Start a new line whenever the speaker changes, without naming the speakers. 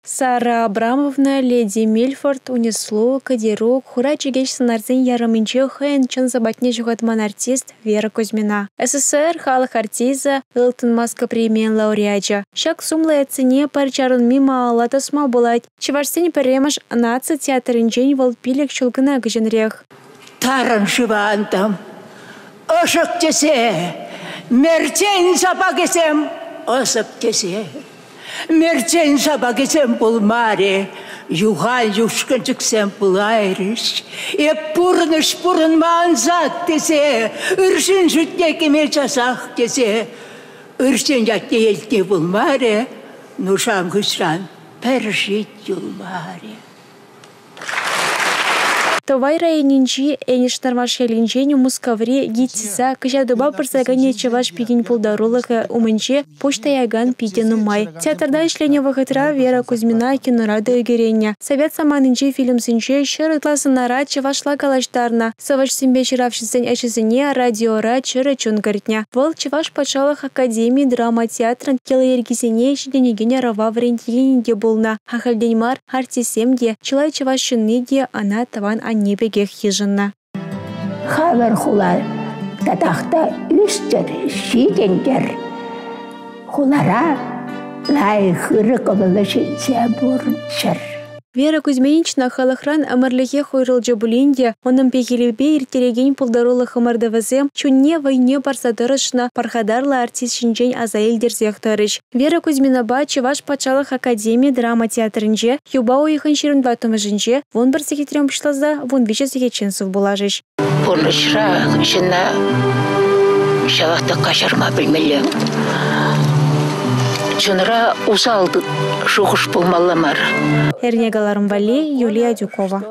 Сарра Абрамовна, Леди Мильфорд, Унеслу, Кӗтерук, Хура Чӗкеҫ сӑнарсен ярӑмӗнче хӑйӗн чӑн сӑпатне ҫухатман артист Вера Кузьмина. СССР халӑх артисчӗ, «Ылтӑн маска» премийӗн лауреачӗ. Ҫак сумлӑ ятсене пӗр чарӑнми малалла тӑсма пулать. Чӑвашсен пӗрремӗш наци театрӗнчен вӑл 5 ҫул кӑна кӗҫӗнрех.
Тарӑн шыва антӑм. Ӑшӑк тесе, мерчен сапакӗсем ӑсӑп тесе. Мерчен сапакӗсем пулмарӗ, юхан юшкӑнчӑксем пулайрӗҫ. Эп пурнӑҫ пурӑнма ансат тесе, ырҫын шутне кӗме часах тесе. Ырҫын ятне илтни пулмарӗ, нушам хыҫран пӗр шит юлмарӗ.
Тӑвай районӗнчи Энӗш Нӑрваш ялӗнчен Мускаври ГИТИСа кӑҫатӑпа пырса кӗнӗ чӑваш пикин пултарулӑхӗ умӗнче пуҫ таякан питӗ нумай. Театрта ӗҫленӗ вӑхӑтра Вера Кузьмина кинора та ӳкерӗннӗ. Совет саманинчи фильмсенче 100 ытла сӑнара чӑвашла калаҫтарнӑ. Сӑвӑҫсемпе ҫыравҫӑсен ӗҫӗсене радиора чӗрӗ чун кӗртнӗ. Вӑл Чӑваш патшалӑх академи драма театрӗн йӑли-йӗркисене ҫитӗнекен ӑрӑва вӗрентекенӗ те пулнӑ. Ахальтен мар артистсем те, чылай чӑваш ҫынни те ӑна тӑван анне пекех йышӑннӑ.
Хамӑр хула татах та ӳстӗр, ҫитӗнтӗр. Хулара лайӑх ырӑ кӑмӑллӑ ҫынсем пурӑнччӑр.
Вера Кузьминична халӑхран ӗмӗрлӗхех уйрӑлчӗ пулин те унӑн пехилӗпе ирттерекен пултарулӑх ӑмӑртӑвӗсем чунне, вӑйне парса тӑрӑшнӑ пархатарлӑ артист ҫинчен аса илтерсех тӑрӗҫ. Вера Кузьминапа Чӑваш патшалӑх академи драма театрӗнче юпа уйӑхӗн 24-мӗшӗнче 11 сехетрен пуҫласа 13 сехетчен сывпуллашӗҫ.
Пурнӑҫра ҫынна ҫавах та каҫарма пӗлмелле. Чунра усал шухӑш пулмалла мар.
Эрне кӑларӑм валли Юлия Адюкова.